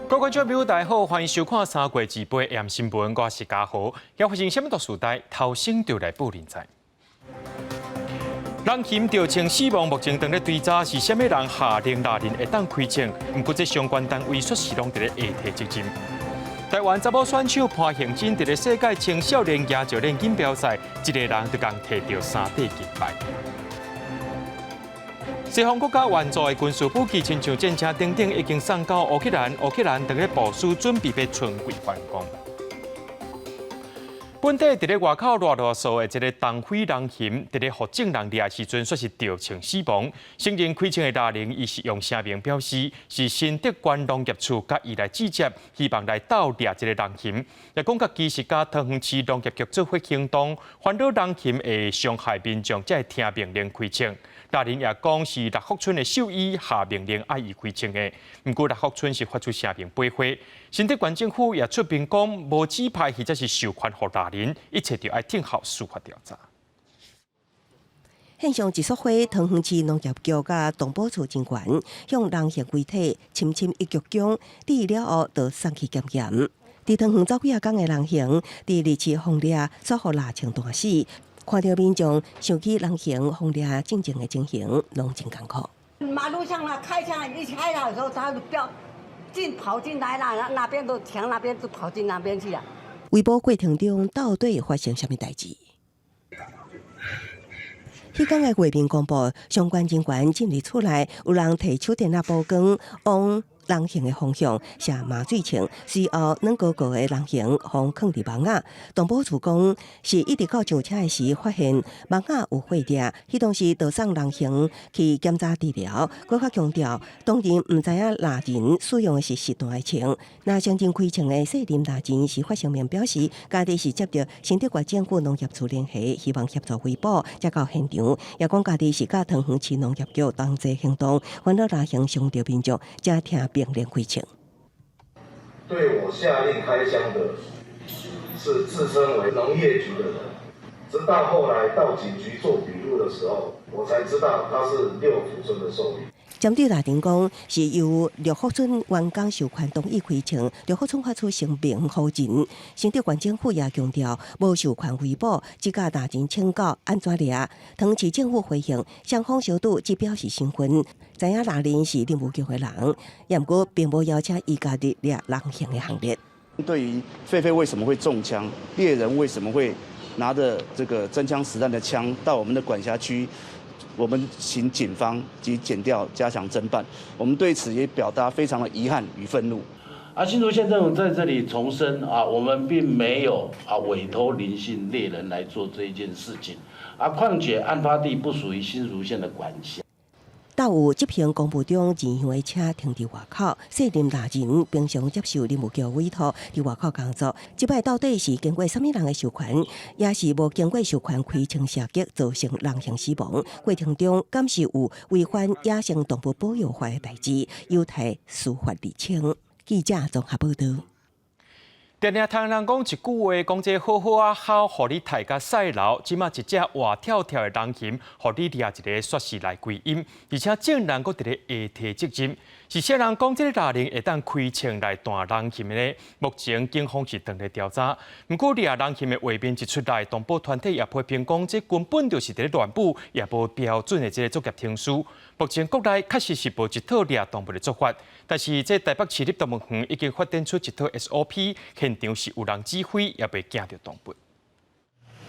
各位觀眾朋友，大家好，歡迎收看三月28 AM 新聞，我是嘉豪。要發生啥物大事代，頭先就來報恁知。人熊著槍死亡，目前當咧追查是啥物人下令獵人會當開槍，毋過這相關單位煞是攏佇咧下提責任。台灣查某選手潘杏珍佇咧世界青少年舉重錦標賽，一个人就共提著三塊金牌。西方國家援助的軍事武器，親像戰車等等，已經送到烏克蘭。烏克蘭佇咧部署，準備欲春季反攻。本地佇咧外口賴賴數的一个東非人熊，佇咧予眾人掠時陣，煞是著槍死亡。承認開槍的獵人，伊是用聲明表示，是新竹縣農業處共伊來集結，希望來鬥掠這个人熊。也講家己是佮桃園市農業局做伙行動，煩惱人熊會傷害民眾，才會聽命令開槍。獵人也講是六福村的獸醫下命令愛伊開槍的，毋過六福村是發出聲明駁回。新竹縣政府也出面講，無指派或者是授權予獵人，一切就愛聽候司法調查。現場一束花，桃園市農業局佮動保處人員向人熊遺體深深一鞠躬，治了後就送去檢驗。佇桃園走幾仔工的人熊，佇二次予掠，煞予獵槍彈死。看著民眾想起人熊予掠進前的情形，攏真艱苦。馬路上啦，開槍一開的時候，他就飆進跑進來啦，那邊都牆那邊都跑進那邊去了。圍捕過程中到底發生啥物代誌？彼工的畫面公布，相關人員進入厝內，有人提手電仔曝光，往人熊的方向射麻醉槍，隨後軟膏膏的人熊予囥佇網仔。動保處講，是一直到上車的時發現網仔有血跡，彼當時就送人熊去檢查治療。閣較強調，當人毋知影獵人使用的是實彈的槍。若承認開槍的姓林獵人是發聲明表示，家己是接著新竹縣政府農業處聯繫，希望協助圍捕，才到現場。也講家己是佮桃園市農業局同齊行動，煩惱人熊傷著民眾，才聽命令開槍。對我下令開槍的是自稱為農業局的人，直到後來到警局做筆錄的時候，我才知道他是六福村的獸醫。針對獵人講是由六福村員工授權同意開槍，六福村發出聲明否認。新竹縣政府也強調無授權圍捕，只共獵人請教按怎掠。桃園市政府回應，雙方相拄只表示身份，知影獵人是林務局的人，也毋過並無邀請伊加入掠人熊的行列。對於狒狒為什麼會中槍，獵人為什麼會拿着這個真槍實彈的槍到我們的管轄區？我們請警方及檢調加強偵辦，我們對此也表達非常的遺憾與憤怒。啊，新竹縣政府在這裡重申啊，我們並沒有啊委託林姓獵人來做這一件事情。啊，況且案發地不屬於新竹縣的管轄。到有執行公務中人員的車停佇外口，姓林獵人平常接受林務局委託佇外口工作。這擺到底是經過啥物人的授權，抑是無經過授權開槍射擊，造成人熊死亡？過程中敢是有違反野生動物保育法的代誌，有待司法釐清。記者綜合報導。定定聽人講一句話，講這好好仔吼，予你刣甲屎流，這馬一隻活跳跳的人熊，予你掠一个，煞是來歸陰，而且眾人閣佇咧下提責任。是啥人講這个獵人會當開槍來彈人熊呢？目前警方是正咧調查。毋過掠人熊的畫面一出來，動保團體也批評講，這根本就是佇咧亂捕，也無標準的這个作業程序。目前國內確實是無一套掠動物的做法，但是這台北市立動物園已經發展出一套 SOP，現場是有人指揮，也袂驚著動物。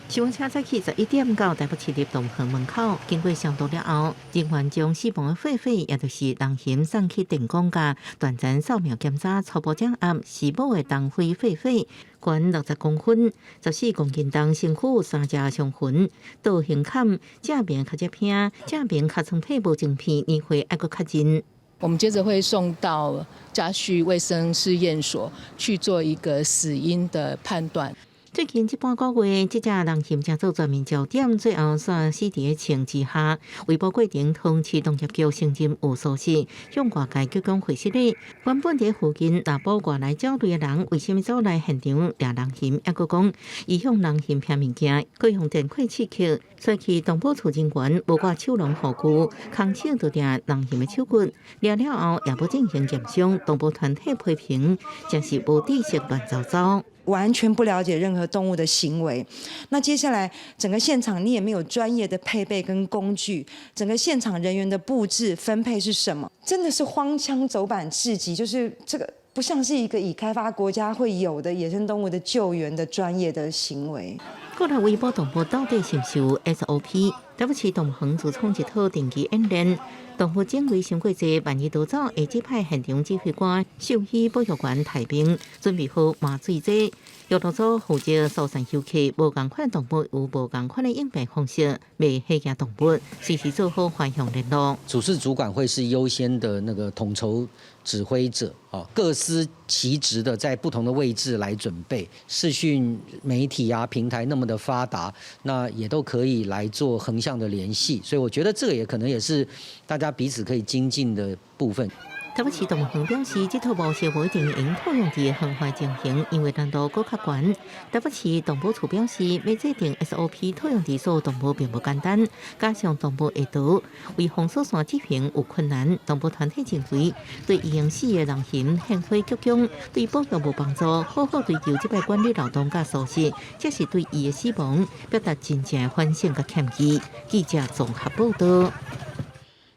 傷車早起11點到台北市立動物園門口，經過消毒了後，人員將死亡的狒狒，也就是人熊送去電光佮斷層掃描檢查，初步掌握是母的東非狒狒，懸60公分，14公斤重，身軀三隻傷痕，倒形坎，正面較這偏，正面尻川體無晶片，年歲猶閣較真。我們接着會送到家畜衛生試驗所去做一個死因的判斷。最近這半個月，這隻人熊成做全民焦點，最後煞死佇咧銃之下。圍捕過程，桃園市農業局承認有疏失，向外界鞠躬回失禮。原本佇附近獵捕外來鳥類的人，為啥物走來現場掠人熊？猶閣講，伊向人熊拋物件，閣用電火刺客，煞去動保處人員無掛手籠護具，空手就掠人熊的手骨，掠了後也無進行驗傷。動保團體批評，真是無知識亂糟糟。完全不了解任何動物的行為，那接下來整個現場你也沒有專業的配備跟工具，整個現場人員的佈置分配是什麼？真的是荒腔走板至極，就是這個不像是一個已開發國家會有的野生動物的救援的專業的行為。過來圍捕動物到底是毋是有 SOP？台北市動物園自創一套定期演練，動物種類傷過濟，萬一逃走，會指派現場指揮官、獸醫保育員帶兵，準備好麻醉劑。藥物組負責疏散遊客，無仝款動物有無仝款的應變方式，袂嚇驚動物，隨時做好環向聯絡。主事主管會是優先的那個統籌指揮者，哦，各司其職的在不同的位置來準備。視訊媒體啊平台那麼的發達，那也都可以來做橫向的聯繫，所以我覺得這個也可能也是大家彼此可以精進的部分。台北市動物園表示，這套模式無一定會用套用佇園外情形，因為難度閣較懸。台北市動保處表示，欲制定 SOP 套用佇所有動物並無簡單，加上動物會逃，為封鎖線執行有困難。動保團體認為，對已經死的人熊獻花鞠躬，對保育無幫助。好好追究這擺管理漏洞佮疏失，這是對伊的死亡表達真正的反省佮歉意。記者綜合報道。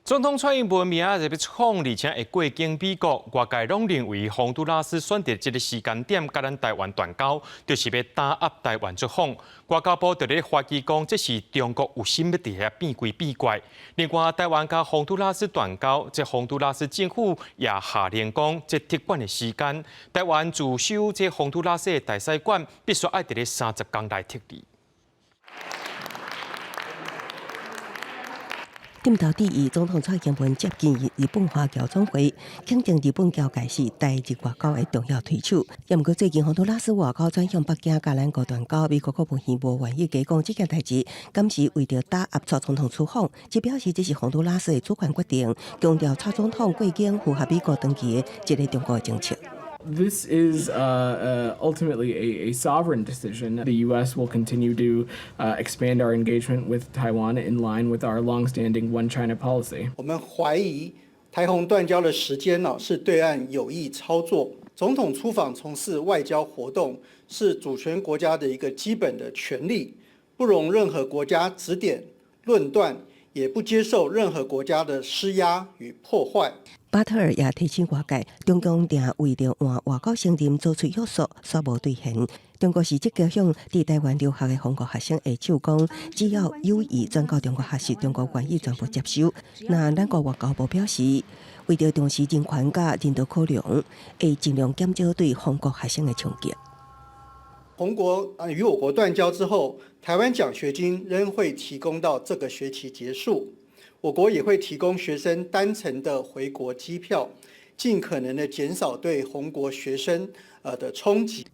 總統蔡英文明仔日欲出訪，而且會過境美國。外界攏認為，宏都拉斯選擇這个時間點佮咱台灣斷交，就是欲打壓台灣出訪。外交部就咧懷疑講，這是中國有心欲佇遐變鬼變怪。另外，台灣佮宏都拉斯斷交，這宏都拉斯政府也下令講，這撤館的時間，台灣駐守這宏都拉斯的大使館必須愛佇咧30工內撤離。點頭致意，總統蔡英文接見日本華僑總會，肯定日本僑界是台日外交的重要推手。也毋過最近，宏都拉斯外交轉向北京，佮咱國斷交，美國國務院無願意加講這件代誌，敢是為著打壓蔡總統出訪，只表示這是宏都拉斯的主權決定，強調蔡總統過境符合美國長期的一个中國政策。 This is ultimately a sovereign decision. The U.S. will continue to expand our engagement with Taiwan in line with our longstanding One China policy. 我們懷疑台宏斷交的時間呢，是對岸有意操作。總統出訪從事外交活動是主權國家的一個基本的權利，不容任何國家指點、論斷，也不接受任何國家的施壓與破壞。巴特爾也提醒外界，中共定為著換外交承認做出約束，煞無兌現。中國是積極向佇台灣留學的宏國學生下手，講只要有意轉到中國學習，中國願意全部接收。那咱國外交部表示，為著重視人權佮人道考量，會盡量減少對宏國學生的衝擊。宏國啊與我國斷交之後，台灣獎學金仍會提供到這個學期結束。我國也會提供學生單程的回國機票，盡可能的減少對宏國學生的衝擊。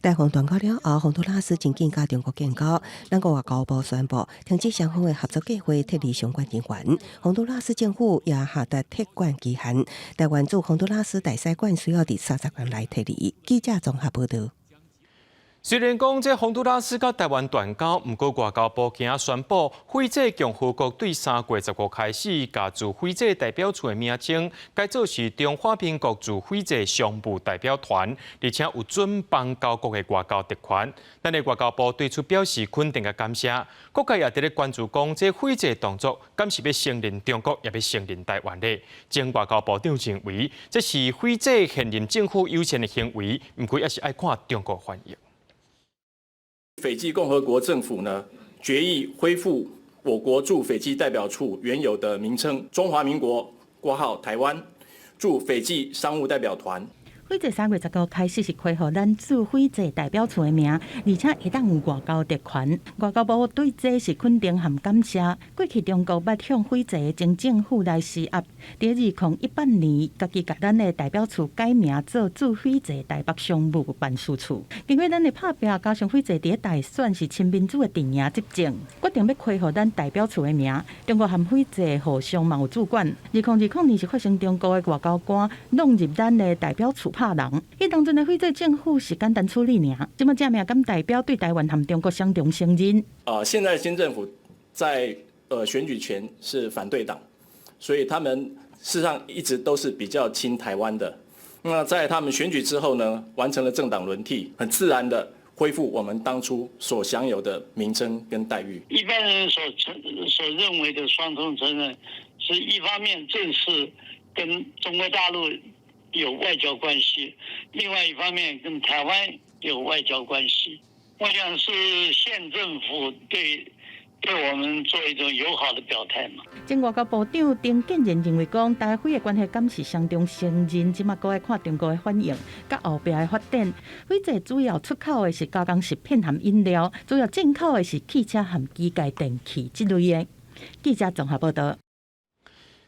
台宏斷交了後，宏都拉斯真緊佮中國建交，咱國外交部宣布停止雙方的合作計劃，撤離相關人員。宏都拉斯政府也下達撤館期限，台灣駐宏都拉斯大使館需要佇30工內撤離。記者綜合報道。雖然講這宏都拉斯佮台灣斷交，毋過外交部今仔宣布，斐濟共和國對3月15開始，共駐斐濟代表處的名稱改做是中華民國駐斐濟商務代表團，而且有準邦交國的外交特權。咱的外交部對此表示肯定佮感謝，各界也佇咧關注講，這斐濟動作敢是欲承認中國，抑欲承認台灣咧？前外交部長認為，這是斐濟現任政府友善的行為，毋過也是愛看中國反應。斐濟共和國政府呢，決議恢復我國駐斐濟代表處原有的名稱——中華民國（括號台灣）駐斐濟商務代表團。斐濟3月15開始是恢復咱駐斐濟代表處的名，而且會當有外交特權。外交部對這是肯定和感謝。過去中國捌向斐濟的前政府來施壓，佇2018年，家己共咱的代表處改名做駐斐濟台北商務辦事處。經過咱的拍拚，加上斐濟佇大選是親民主的陣營執政，決定欲恢復咱代表處的名。中國和斐濟互相嘛有駐館。2020年是發生中國的外交官弄入咱的代表處拍人，彼當陣的斐濟政府是簡單處理爾，這馬這名敢代表對台灣和中國雙重承認？啊，現在新政府在選舉前是反對黨，所以他們事實上一直都是比較親台灣的。那在他們選舉之後呢，完成了政黨輪替，很自然的恢復我們當初所享有的名稱跟待遇。一般人所認為的雙重承認，是一方面正式跟中國大陸有外交關係，另外一方面跟台灣有外交關係。我想是縣政府對我們做一種友好的表態嘛。前外交部長丁健仁認為講，台斐的關係敢是雙重承認，這馬閣愛看中國的反應，佮後壁的發展。斐濟主要出口的是加工食品和飲料，主要進口的是汽車和機械電器這類的。記者綜合報道。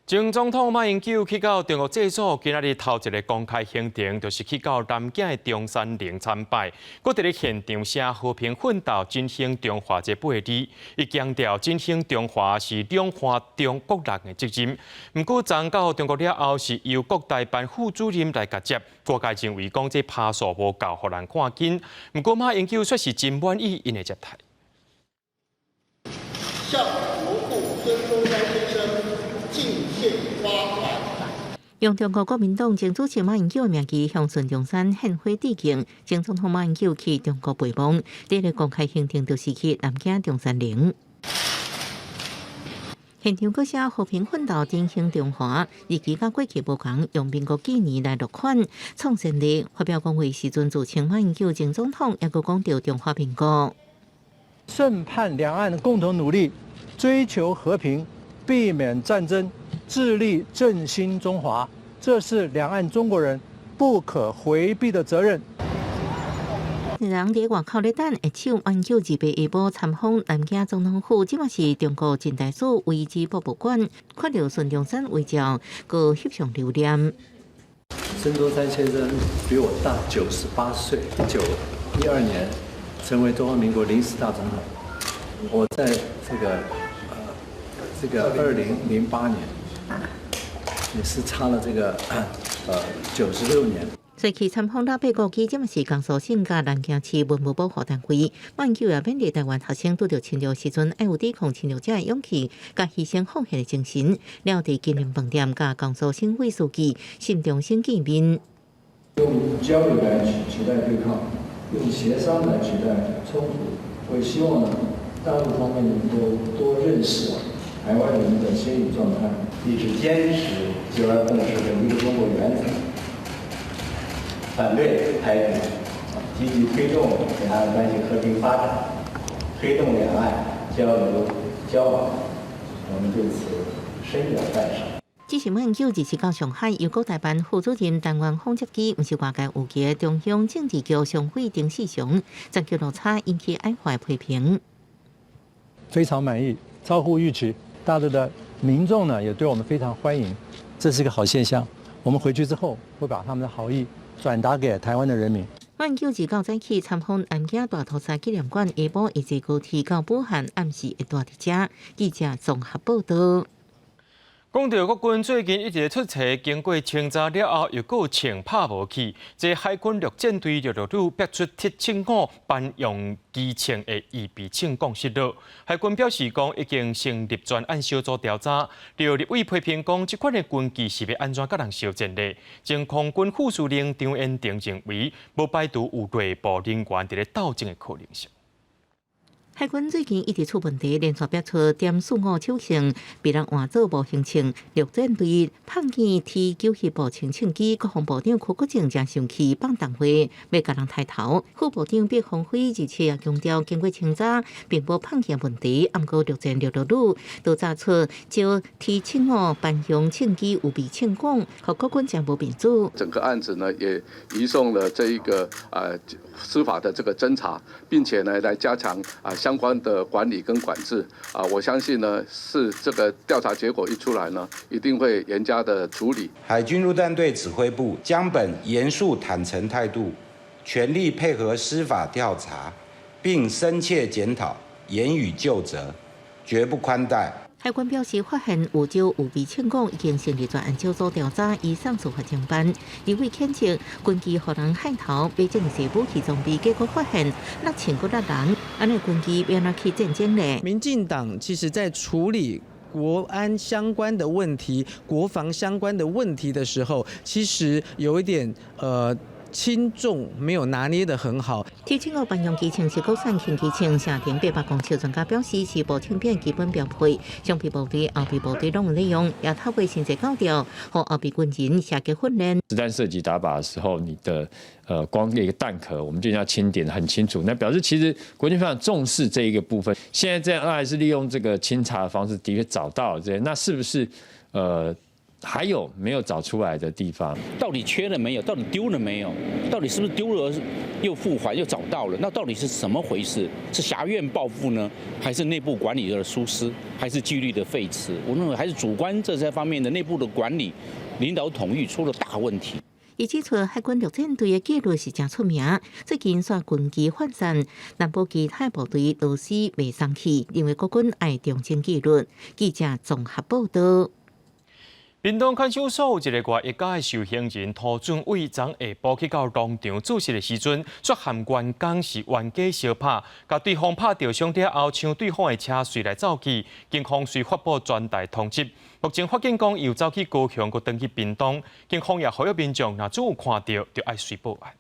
前總統馬英九去到中國祭祖，今仔日頭一个公開行程，就是去到南京的中山陵參拜，閣佇咧現場寫和平奮鬥、振興中華這八个字。伊強調振興中華是兩岸中國人的責任。毋過，昨到中國了後，是由國台辦副主任來共接。外界認為講這拍數無夠，予人看輕。毋過馬英九卻是真滿意𪜶的接待。向國父孫中山先生敬獻花環。用中國國民黨前主席馬英九的名義向孫中山獻花致敬。前總統馬英九去中國陪訪，第一个公開行程就是去南京中山陵。現場閣寫和平奮鬥，振興中華，日期佮過去無仝，用民國紀年來落款。創先例發表講話時陣，自稱馬英九前總統，抑閣講著中華民國。盛盼兩岸共同努力，追求和平，避免戰爭，致力振興中華，這是兩岸中國人不可迴避的責任。人佇外口咧等，握手馬英九28下晡參訪南京總統府，這馬是中國近代史遺址博物館，看著孫中山遺照，閣翕相留念。孫中山先生比我大98歲，1912年成為中華民國臨時大總統。我在這個2008年，也是差了這個96年。隨去參訪老八故居，這馬是江蘇省佮南京市文物保護單位。馬英九也勉勵台灣學生拄著侵略時陣，愛有抵抗侵略者的勇氣，佮犧牲奉獻的精神。了佇金陵飯店佮江蘇省委書記沈長生見面。用交流來取代對抗，用協商來取代衝突。我也希望呢，大陸方面能夠多認識台灣人的心理狀態，一直堅持九二共識和一個中國原則。反對台獨，積極推動兩岸關係和平發展，推動兩岸交流交往，我們對此深表讚賞。這是馬英九二七到上海，由國台辦副主任陳元峰接機，毋是外界預期中央政治局常委丁薛祥，全球落差引起愛華批評。非常滿意，超乎預期。大陸的民眾呢，也對我們非常歡迎，這是一個好現象。我們回去之後會把他們的好意轉達給台灣的人民。馬英九29早起參訪南京大屠殺紀念館，下晡伊坐高鐵到武漢，暗時會蹛佇遮。記者綜合報道。講著國軍最近一直出冊，經過清查了後，又閣有槍拍無去。這海軍陸戰隊陸陸續逼出 T-75 班用機槍的預備槍講失落。海軍表示講已經成立專案小組調查。有立委批評講，這款的軍機是欲按怎佮人相戰咧？前空軍副司令張延廷認為，無排除有內部人員佇咧鬥爭的可能性。海軍最近一直出問題，連續逼出.45手槍，被人換做無形槍。陸戰隊碰見 T 97步槍槍機，國防部長邱國正誠生氣放重話，欲共人刣頭。副部長畢鴻輝日前也強調，經過清查，並無碰見問題。毋過陸戰陸陸旅都查出招 T75班用槍機有備槍管，予國軍誠無面子。整個案子呢，也移送了這一個司法的這個偵查，並且呢來加強啊相關的管理跟管制啊，我相信呢是這個調查結果一出來呢，一定會嚴加的處理。海軍陸戰隊指揮部將本嚴肅坦誠態度，全力配合司法調查，並深切檢討，嚴予究責，絕不寬待。海軍表示，發現有招有備槍管，已經成立專案小組調查，移送司法偵辦。立委譴責軍機予人害頭，買這麼濟武器裝備，結果發現6000幾百人，按呢軍機欲按怎去戰爭咧？民進黨其實在處理國安相關的問題、國防相關的問題的時候，其實有一點輕重沒有拿捏得很好。 T75班用機槍是國產輕機槍，射程800公尺。專家表示是步槍兵基本標配，常備部隊、後備部隊攏有咧用，也透過先制教條，予後備軍人射擊訓練。實彈射擊打靶的時候，你的光一個彈殼，我們就要清點很清楚。那表示其實國軍非常重視這一個部分。現在這樣，還是利用這個清查的方式，的確找到了這些。那是不是還有沒有找出來的地方？到底缺了沒有？到底丟了沒有？到底是不是丟了又復還又找到了？那到底是怎麼回事？是挾怨報復呢，還是內部管理的疏失，還是紀律的廢弛？我認為還是主觀這些方面的內部的管理、領導統御出了大問題。伊指出，海軍陸戰隊的紀律是誠出名，最近煞軍機渙散，南部其他部隊螺絲袂鬆去，認為國軍愛重整紀律。記者綜合報道。屏東看守所有一個外役的受刑人涂俊偉，昨下晡去到農場注射的時陣，涉嫌員工是冤家相拍，共對方拍著傷了後，搶對方的車隨來走去，警方隨發布全台通緝。目前法警講，伊有走去高雄，閣轉去屏東，警方也呼籲民眾，若總有看著，就愛隨報案。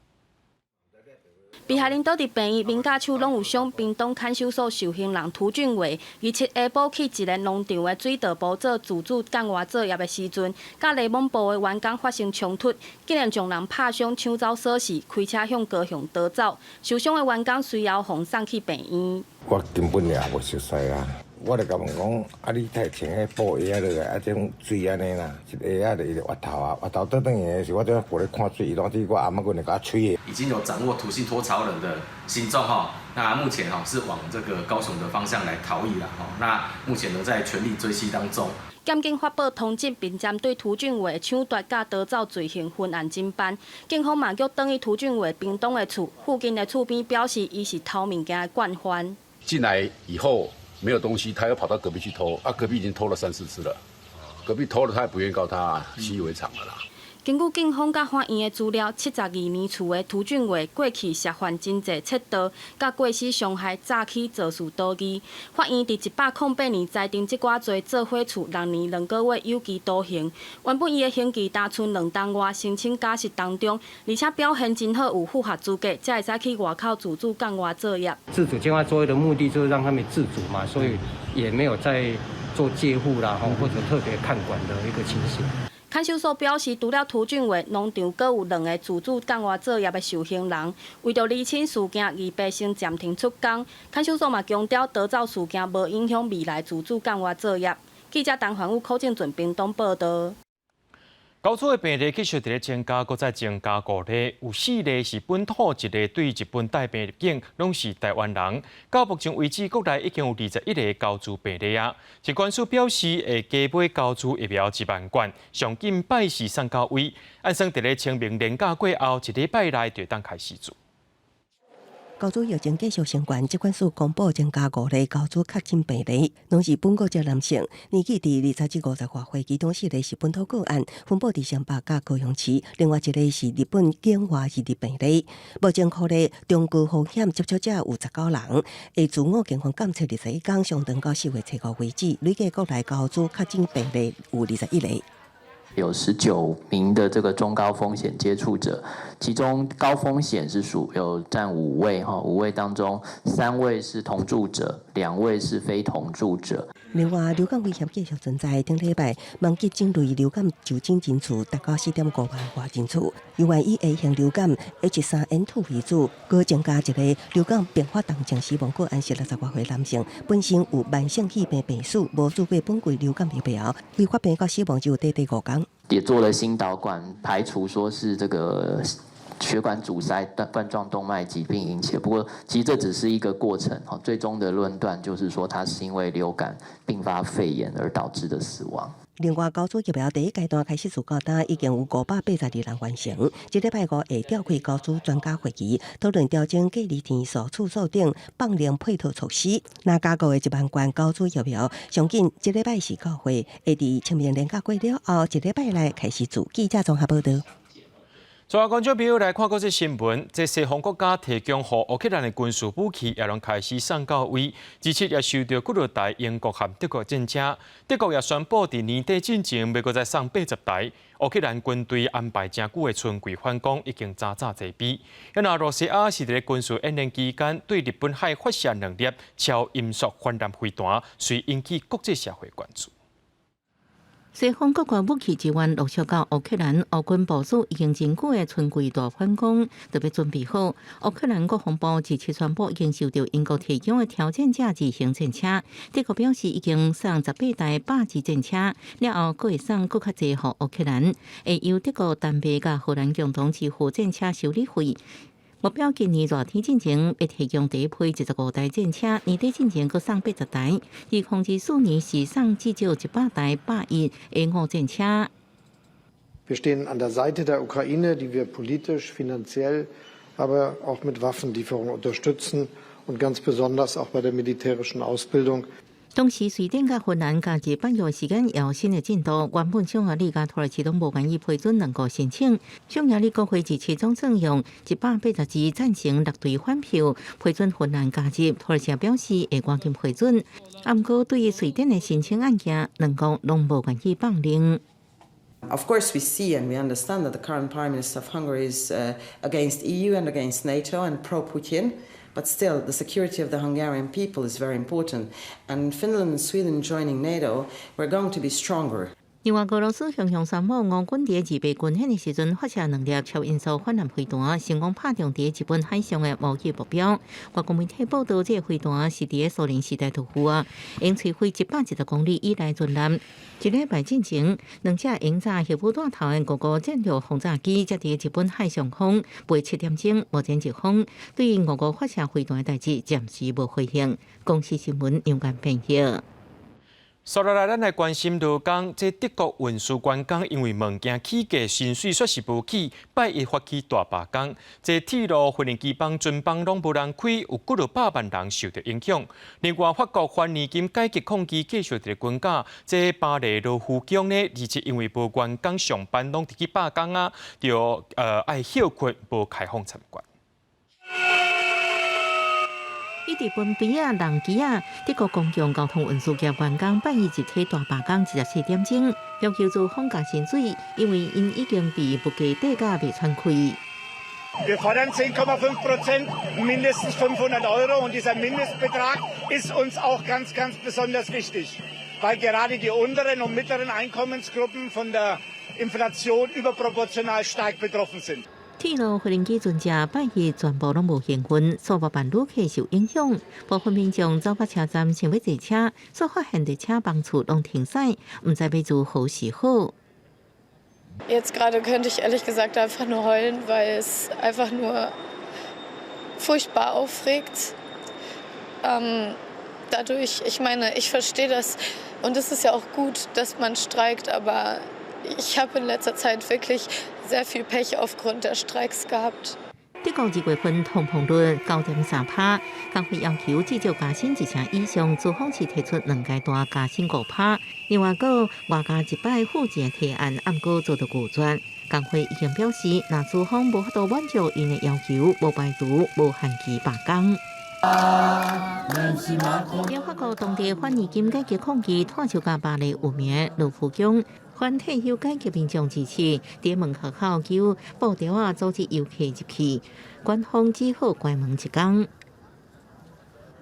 被害人倒佇病院，民家手攏有傷。屏東看守所受刑人涂俊偉，27下晡去一个農場的水稻埔做自主幹活作業的時陣，佮雷蒙部的員工發生衝突，竟然將人拍傷，搶走鎖匙，開車向高雄逃走。受傷的員工隨後予送去病院。我根本也無熟似啊，我就共問講，啊，你替穿彼布鞋仔落來，啊，這種水按呢啦，一鞋仔就伊就越頭啊，越頭倒轉去的時，我拄仔過來看水，伊當時我阿媽閣來共我吹的。已經有掌握涂姓脫槽人的行蹤哈，那目前哈是往這個高雄的方向來逃逸了哈，那目前呢在全力追緝當中。檢警發布通緝，並針對涂俊偉搶奪佮逃走罪行分案偵辦。警方嘛叫轉去涂俊偉屏東的厝附近的厝邊，表示伊是偷物件的慣犯。進來以後沒有東西，他又跑到隔壁去偷，啊，隔壁已經偷了三四次了，隔壁偷了他也不願意告他，習以為常了啦。根據警方佮法院的資料，72年次的涂俊偉過去涉犯真濟竊盜，佮過失傷害早起肇事逃逸。法院佇108年裁定這寡罪做伙處6年2個月有期徒刑。原本伊的刑期焦賰兩冬外，申請假釋當中，而且表現真好，有符合資格，才會使去外口自主幹活作業。自主監外作業的目的就是讓他們自主嘛，所以也沒有在做戒護啦，或者特別看管的一個情形。看守所表示，除了涂俊偉，農場閣有兩个自主幹活作業的受刑人。為著釐清事件，預備先暫停出工。看守所嘛強調，逃走事件無影響未來自主幹活作業。記者陳環宇、柯正俊屏東報道。高祖的病例繼續佇咧增加，閣再增加五例，有四例是本土，一例對日本帶病入境，攏是台灣人。到目前為止，國內已經有21例高祖病例啊。疾管署表示，會加買高祖疫苗1萬罐，上緊拜四送到位。按算佇咧清明連假過後，一禮拜內就當開始做。高祖疫情繼續升懸，疾管署公布增加五例高祖確診病例，攏是本國籍男性，年紀佇20至50外歲，其中四例是本土個案，分布佇雙北佮高雄市，另外一例是日本境外移入病例。目前確認中高風險接觸者有19人，會自我健康監測21天，上傳到4月初五為止，累計國內高祖確診病例有21例。有19名的這個中高風險接觸者，其中高風險是屬有佔五位哈，五位當中三位是同住者，2位是非同住者。另外，流感危險繼續存在。頂禮拜，網急診類流感就診人數達到4.5萬外人次，另外以 A 型流感 H3N2 為主，閣增加一个流感併發重症死亡個案是60外歲男性，本身有慢性肺病病史，無注過本季流感疫苗，離發病到死亡只有短短5工。也做了心導管，排除說是這個血管阻塞、冠狀動脈疾病引起。不過，其實這只是一個過程，最終的論斷就是說，它是因為流感併發肺炎而導致的死亡。另外，高祖疫苗第一階段開始做到今，已經有582人完成。這禮拜五會召開高祖專家會議，討論調整隔離天數、處所等放量配套措施。若加購的1萬罐高祖疫苗，上緊這禮拜四到貨，會佇清明連假過了後，一禮拜內開始做。記者綜合報道。最後，觀眾朋友來看國際新聞，這西方國家提供予烏克蘭的軍事武器也攏開始送到位，而且也收著幾落台英國和德國戰車。德國也宣布佇年底進前欲閣再送80台。烏克蘭軍隊安排誠久的春季反攻已經早早齊備。俄羅斯亞是佇咧軍事演練期間對日本海發射兩粒超音速反艦飛彈，遂引起國際社會關注。西方各國武器支援陸續到烏克蘭，烏軍部署已經真久的春季大反攻，特別準備好。烏克蘭國防部二七宣布，已經收到英國提供的挑戰者二型戰車。德國表示已經送18台豹二戰車，了後閣會送閣較濟予烏克蘭，會由德國、丹麥佮荷蘭共同支付戰車修理費。目標今年熱天進前欲提供第一批25台戰車，年底進前閣送80台。2024年是送至少100台豹一 A5戰車。 Wir stehen an der Seite der Ukraine, die wir politisch, finanziell, aber auch mit Waffenlieferungen unterstützen und ganz besonders auch bei der militärischen Ausbildung. 同時，瑞典佮芬蘭加入北約時間有新的進度。原本匈牙利佮土耳其攏無願意批准兩國申請。匈牙利國會二七總算用182贊成6對反票批准芬蘭加入。土耳其表示會趕緊批准。啊，毋過對於瑞典的申請案件，兩國攏無願意放任。 Of course, we see and we understand that the current Prime Minister of Hungary is against EU and against NATO and pro-Putin. But still, the security of the Hungarian people is very important. And Finland and Sweden joining NATO, we're going to be stronger. 另外，俄羅斯雄雄宣布，俄軍佇預備軍演的時陣發射兩粒超音速反艦飛彈，成功拍中佇日本海上的無機目標。外國媒體報道，這个飛彈是佇蘇聯時代就有啊，用摧毀110公里以內巡艦。一禮拜進前，兩架鷹載核武彈頭的俄國戰略轟炸機，才佇日本海上空飛7點鐘，目前日方對俄國發射飛彈的代誌暫時無回應。公視新聞楊間編譯。接落來，咱來關心勞工，這德國運輸員工因為物件起價，薪水煞是無起，拜一發起大罷工。這鐵路、飛機班、船班攏無人開，有幾落百萬人受著影響。另外，法國反年金改革抗議繼續佇咧軍假，這巴黎羅浮宮呢，而且因為無員工上班，攏佇去罷工啊，就愛歇睏，無開放參觀。一直分邊啊，人機啊，德國公共交通運輸業員工拜一集體大罷工24點鐘，要求資方加薪水，因為𪜶已經被物價漲甲袂喘氣。 Wir fordern 10,5%, mindestens 500 Euro. Und dieser Mindestbetrag ist uns auch ganz, ganz besonders wichtig, weil gerade die unteren und mittleren Einkommensgruppen von der Inflation überproportional stark betroffen sind. 鐵路飛行機船隻拜日全部攏無營運，數百萬旅客受影響。部分民眾走到車站想欲坐車，卻發現列車班次攏停駛，毋知欲做何時好。 Jetzt gerade könnte ich ehrlich gesagt einfach nur heulen, weil es einfach nur furchtbar aufregt. Dadurch, ich meine, ich verstehe das und es ist ja auch gut, dass man streikt, aber ich habe in letzter Zeit wirklich sehr viel Pech aufgrund der Streiks gehabt. 德國二月份通膨率9.3趴，工會要求至少加薪1成以上，資方是提出兩階段加薪5趴。另外，閣外加一擺附件提案，毋過遭到拒絕。工會已經表示，若資方無法度滿足𪜶的要求，無排除無限期罷工。法國當地反年金改革抗議，拖手佮巴黎有名羅浮宮。反退休改革民眾支持，佇門口口叫布條仔阻止遊客入去，官方只好關門一工。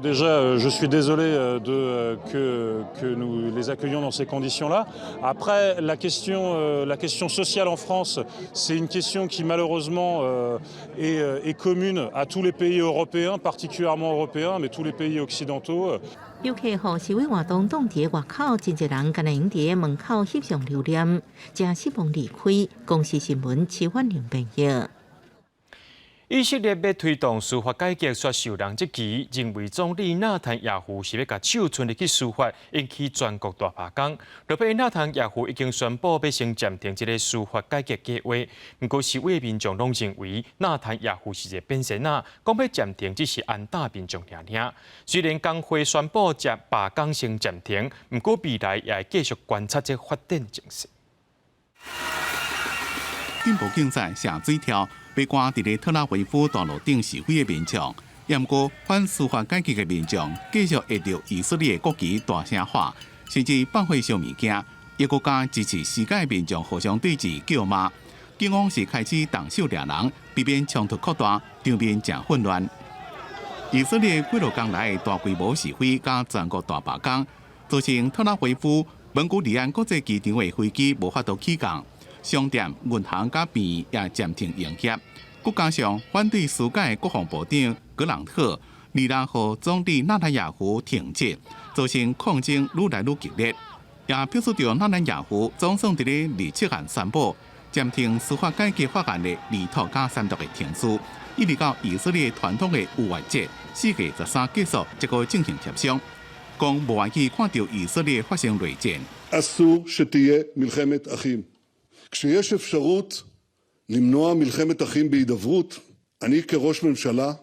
Déjà, je suis désolé de que nous les accueillions dans ces conditions-là. Après, la question sociale en France, c'est une question qui malheureusement est commune à tous les pays européens, particulièrement européens, mais tous les pays occidentaux. 遊客予示威活動擋佇外口，真濟人敢若用佇門口翕相留念，誠失望離開。公視新聞徐婉玲編譯。以色列欲推動司法改革，煞受人質疑，認為總理納坦雅胡是欲共手伸入去司法，引起全國大罷工。落尾納坦雅胡已經宣布欲先暫停這个司法改革計劃，毋過示威民眾攏認為納坦雅胡是一个變仙仔，講欲暫停只是安搭民眾爾爾。雖然工會宣布這罷工先暫停，毋過未來也會繼續觀察這發展情勢。進步警察射水柱，欲趕佇咧特拉維夫大路頂示威的民眾，毋過反司法改革的民眾繼續挾著以色列的國旗大聲喊，甚至放火燒物件，抑閣佮支持司改的民眾互相對峙叫罵。警方是開始動手掠人，避免衝突擴大，場面誠混亂。以色列幾落工來大規模示威佮全國大罷工，造成特拉維夫本古里安國際機場的飛機無法度起降。商店、銀行佮醫院也暫停營業。閣加上反對司改的國防部長格朗特，二六予總理納坦雅胡停職，造成抗爭愈來愈激烈。也表示著納坦雅胡總算佇咧27號宣布暫停司法改革法案的立托佮三讀的程序，一直到以色列傳統的逾越節4月13結束，才閣進行協商。講無願意看著以色列發生內戰。 אסור שתהיה מלחמת אחים. כשיש אפשרות למנוע מלחמת אחים בהידברות, אני כראש ממשלה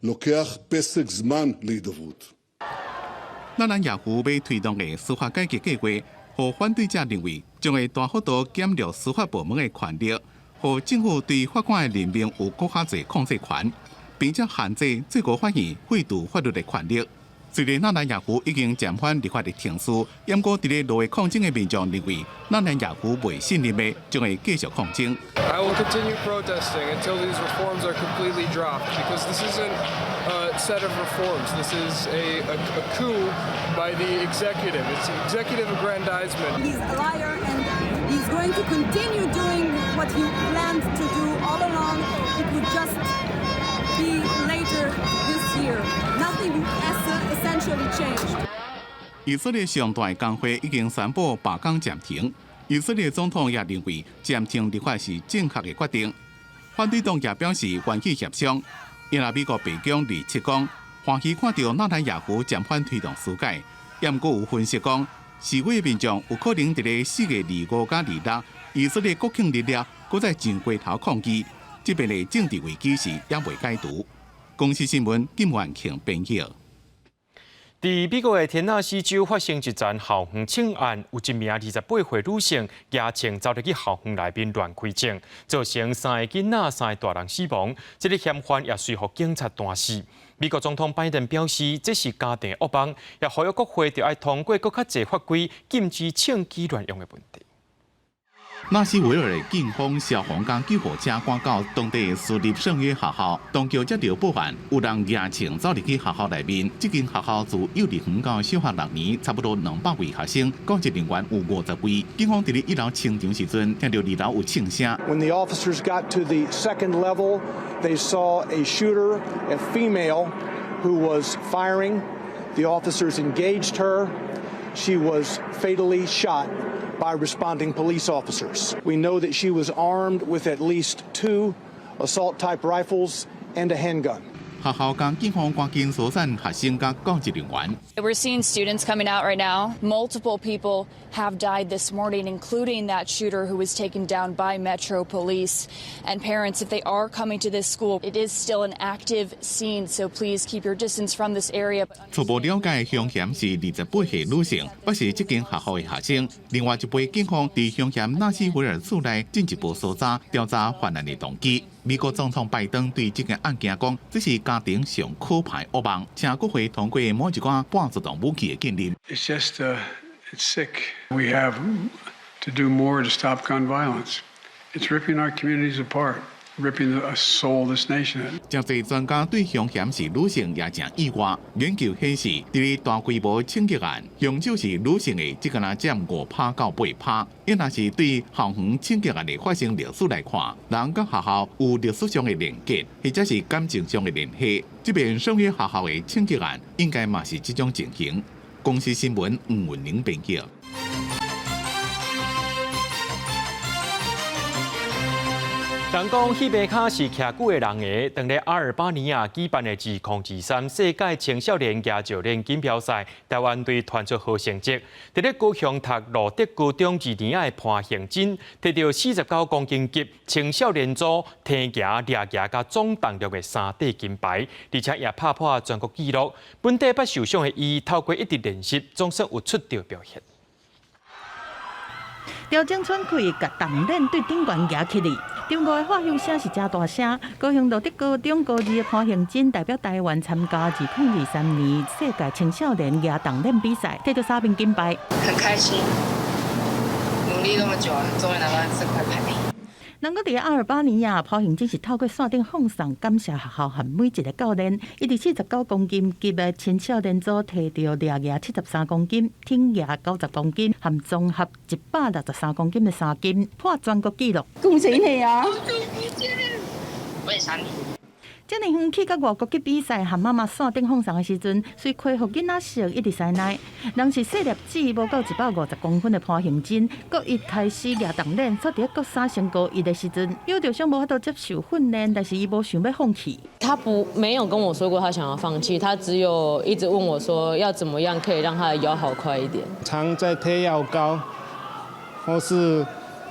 לוקח פסק זמן להידברות. 納坦雅胡欲推動的司法改革計劃，予反對者認為將會大幅度減弱司法部門的權力，予政府對法官的任命有閣較濟控制權，並且限制最高法院廢除法律的權力。雖然納坦雅胡已經暫緩立法的程序，毋過佇咧路的抗爭的民眾認為納坦雅胡袂信任的，將會繼續抗爭。 I will continue protesting until these reforms are completely dropped, because this isn't a set of reforms. This is a coup by the executive. It's executive aggrandizement. He's a liar and he's going to continue doing what he planned to do all along. It would just be later this year. Nothing essentially changed. 以色列上大工會已經宣布罷工暫停。以色列總統也認為暫停立法是正確的決定。反對黨也表示願意協商。因為美國白宮27講，歡喜看著納坦雅胡暫緩推動司改，毋過有分析講，示威民眾有可能佇咧4月25佮26，以色列國慶日了，閣再上街頭抗議。這邊的政治危機是猶未解除。公視新聞金萬慶編譯。佇美國的田納西州發生一場校園槍案，有一名28歲女性舉槍走入去校園內面亂開槍，造成三个囡仔、三个大人死亡。這个嫌犯也隨予警察彈死。美國總統拜登表示，這是家庭噩夢，也呼籲國會著愛通過閣較濟法規，禁止槍支亂用的問題。納西維爾的警方、消防佮救護車趕到當地私立聖約學校，當局接著報案，有人舉槍走入去學校內面。這間學校自幼稚園到小學六年，差不多200位學生，教職人員有50位。警方佇咧一樓清場時陣，聽著二樓有槍聲。 When the officers got to the second level, they saw a shooter, a female, who was firing. The officers engaged her. She was fatally shot by responding police officers. We know that she was armed with at least two assault-type rifles and a handgun. 學校佮警方趕緊疏散學生佮教職人員。 We're seeing students coming out right now. Multiple people have died this morning, including that shooter who was taken down by Metro Police. And parents, if they are coming to this school, it is still an active scene, so please keep your distance from this area. 初步了解，兇嫌是28歲女性，抑是這間學校的學生。另外一批警方佇兇嫌納西維爾厝內進一步搜查調查犯案的動機。美國總統拜登對這件案件講，這是家庭上可怕的噩夢，請國會通過某一寡半自動武器的禁令。 It's just, it's sick. We have to do more to stop gun violence. It's ripping our communities apart, ripping the soul of this nation. 誠濟專家對兇嫌是女性也誠意外。研究顯示，佇咧大規模槍擊案，兇手是女性的，只敢若佔5趴到8趴。伊若是對校園槍擊案的發生歷史來看，人佮學校有歷史上的連結，或者是感情上的聯繫。這邊屬於學校的槍擊案，應該嘛是這種情形。公視新聞吳文玲編輯。人講戲棚跤是徛久的人的，當咧阿爾巴尼亞舉辦的2023世界青少年舉重錦標賽，台灣隊傳出好成績。佇咧高雄讀露德高中二年仔的潘幸真，摕著49公斤級青少年組挺舉、掠舉佮總重量的三塊金牌，而且也拍破全國紀錄。本底捌受傷的伊，透過一直練習，總算有出著表現。調整喘氣，共重鏈對頂懸舉起來。中國的喝咻聲是誠大聲。高雄露德高中高二的潘幸真代表台灣參加2023年世界青少年舉重鏈比賽，摕著三面金牌。很開心，努力那麼久，終於拿到這塊牌。人閣佇阿爾巴尼亞，潘幸真是透過線頂放送感謝學校和每一個教練。伊佇49公斤級的青少年組摕著掠舉73公斤、挺舉90公斤，含綜合163公斤的三金，破全國紀錄。恭喜你啊！我也想你。遮爾遠去到外國去比賽，和媽媽線頂放送的時陣，隨恢復囡仔時一直師奶。人是細粒子，無夠150公分的潘幸真，國一開始舉重鏈，煞佇咧國三升高一的時陣，腰著傷無法度接受訓練，但是伊無想欲放棄。他不沒有跟我說過他想要放棄，他只有一直問我說要怎麼樣可以讓他的腰好快一點。常在貼藥膏，或是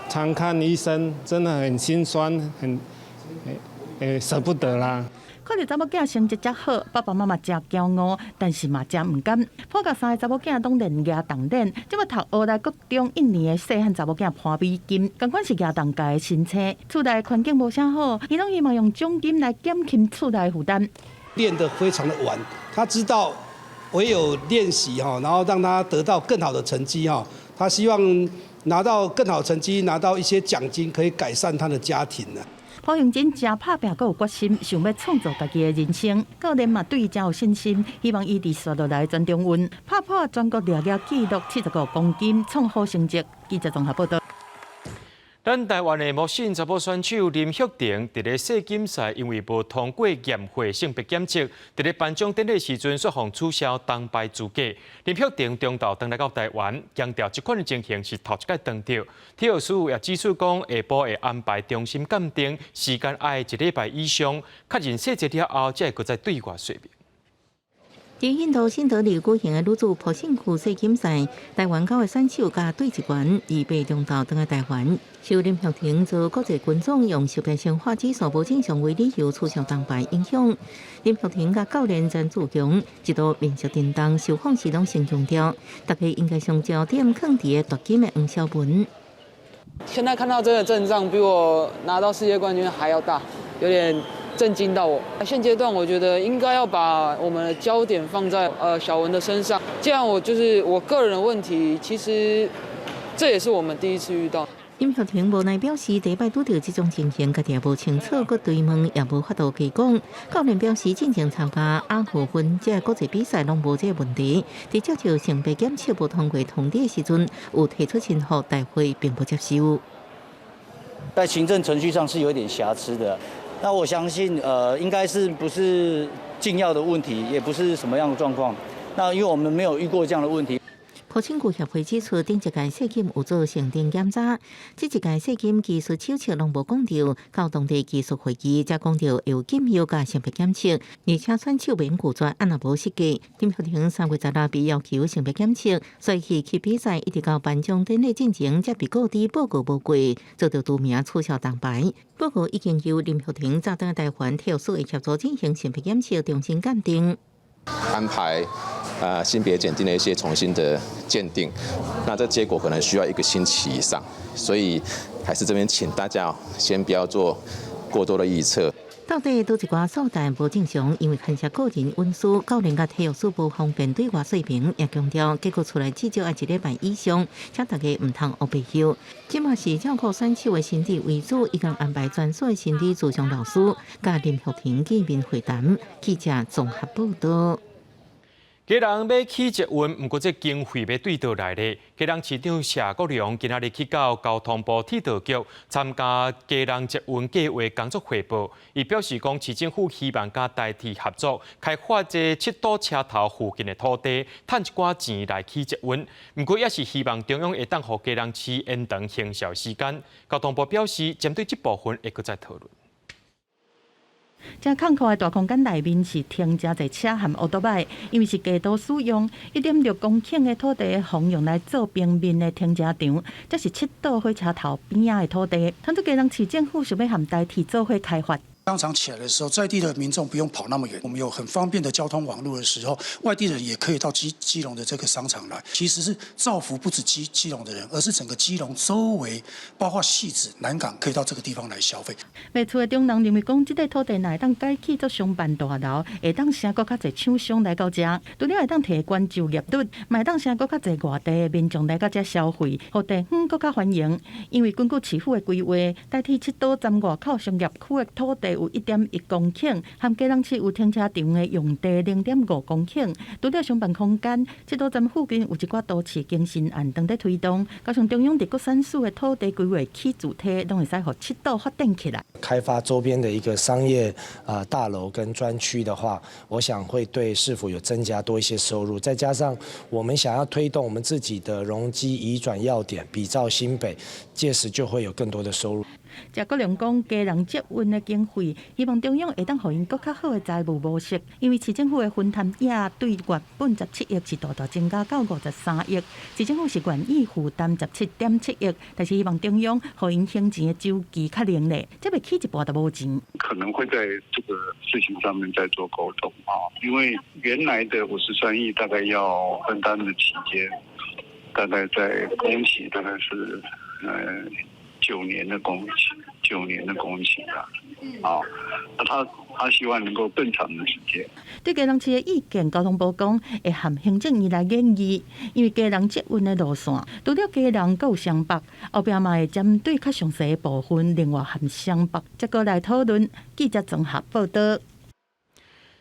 常看醫生，真的很心酸，很。會捨不得啦。看著查某囝成績遮好，爸爸媽媽誠驕傲，但是嘛誠毋甘。破甲三個查某囝攏練舉重鏈，這馬讀烏來國中一年的細漢查某囝潘美金，仝款是舉重界的新星。厝內環境無啥好，伊攏希望用獎金來減輕厝內負擔。練得非常的晚，他知道唯有練習哈，然後讓他得到更好的成績哈。他希望拿到更好成績，拿到一些獎金，可以改善他的家庭呢。潘幸真誠拍拚，閣有決心，想欲創造家己的人生。教練嘛對伊誠有信心，希望伊佇紲落來全中運拍破全國掠舉紀錄75公斤，創好成績。記者綜合報道。咱台灣的魔神查某選手林旭婷，佇咧世錦賽因為無通過驗血性別檢測，佇咧頒獎典禮時陣，煞予取消銅牌資格。林旭婷中晝轉來到台灣，強調這款的情形是頭一擺碰著。體育署也指出講，下晡會安排重新鑑定，時間愛一禮拜以上，確認細節了後，才會閣再對外說明。佇印度新德里舉行的女子普信區世錦賽，台灣九个選手佮隊職員28中晝轉來台灣，受林玉婷遭國際軍總用識別生化指數無正常為理由取消銅牌影響。林玉婷佮教練陳志強一度面色沉重，受訪時攏先強調，大家應該將焦點放佇個奪金的黃筱雯。現在看到這個陣仗比我拿到世界冠軍還要大，有點震驚到我。現階段我覺得應該要把我們的焦點放在小文的身上。既然我就是我個人的問題，其實這也是我們第一次遇到。林玉婷無奈表示，第一擺拄著這種情形，家己也無清楚，閣追問也無法度提供。教練表示，進前參加亞奧運這國際比賽攏無這個問題。佇接受性別檢測無通過通知的時陣，有提出申訴，大會並不接受。在行政程序上是有點瑕疵的。那我相信，應該是不是禁藥的問題，也不是什麼樣的狀況。那因為我們沒有遇過這樣的問題。普信區協會指出，頂一屆世錦有做性徵檢查，這一屆世錦技術手冊攏無講著，到當地技術會議才講著有禁藥佮性別檢測，而且選手免拒絕，按若無失格。林玉婷3月16被要求性別檢測，所以去比賽一直到頒獎典禮進前，才被告知報告無過，遭著除名取消銅牌。報告已經由林玉婷早轉台灣體育署的協助進行性別檢測，重新鑑定。安排性別檢定的一些重新的鑑定，那這結果可能需要一個星期以上，所以還是這邊請大家先不要做過多的預測。到底佗一寡所在無正常，因為牽涉個人隱私，教練佮體育署無方便對外說明，也強調結果出來至少愛一禮拜以上，請大家毋通烏白搝。這馬是照顧選手的心理為主，已經安排專屬的心理諮商老師，佮林玉婷見面會談。記者綜合報道。基隆欲起捷運，毋過這經費欲對佗來咧？基隆市長謝國樑今仔日去到交通部鐵道局參加基隆捷運計畫工作匯報，伊表示講，市政府希望佮台鐵合作，開發這七堵車頭附近的土地，趁一寡錢來起捷運。毋過也是希望中央會當予基隆市延長興校時間。交通部表示，針對這部分會閣再討論。這空曠的大空間內面是停誠濟車和歐多擺，因為是街道使用1.6公頃的土地，予用來做平面的停車場。這是七堵火車頭邊仔的土地，當初基隆市政府想欲和台鐵做伙開發。商場起來的時候，在地的民眾不用跑那麼遠，我們有很方便的交通網絡的時候，外地人也可以到基隆的這個商場來。其實是造福不止基隆的人，而是整個基隆周圍，包括汐止、南港，可以到這個地方來消費。賣厝的中人認為講，這塊土地若會當改起做商辦大樓，會當生閣較濟廠商來到遮，除了會當提懸就業率，嘛會當生閣較濟外地的民眾來到遮消費，予地方閣較繁榮。因為根據市府的規劃，台鐵七堵站外口商業區的土地有1.1公頃，和基隆市有停車場的用地0.5公頃。除了商辦空間，七堵站附近有一寡都市更新案正佇推動，加上中央佇各省市的土地規劃起主體，攏會使予七堵發展起來。開發周邊的一個商業啊大樓跟專區的話，我想會對市府有增加多一些收入。再加上我們想要推動我們自己的容積移轉要點，比照新北，屆時就會有更多的收入。謝國樑講，基隆捷運的經費，希望中央會當予𪜶閣較好的財務模式，因為市政府的分擔額對原本17億是大大增加到53億，市政府是願意負擔17.7億，但是希望中央予𪜶還錢的週期較靈咧，這欲起一半都無錢。可能會在這個事情上面再做溝通啊，因為原來的53億大概要分擔的期間，大概在工期大概是九年的工期，九年的工期啦，啊，那他希望能夠更長的時間。對基隆市的意見，交通部講會和行政院來研議，因為基隆捷運的路線，除了基隆，閣有雙北，後壁嘛會針對較詳細的部分，另外和雙北再閣來討論。記者綜合報道。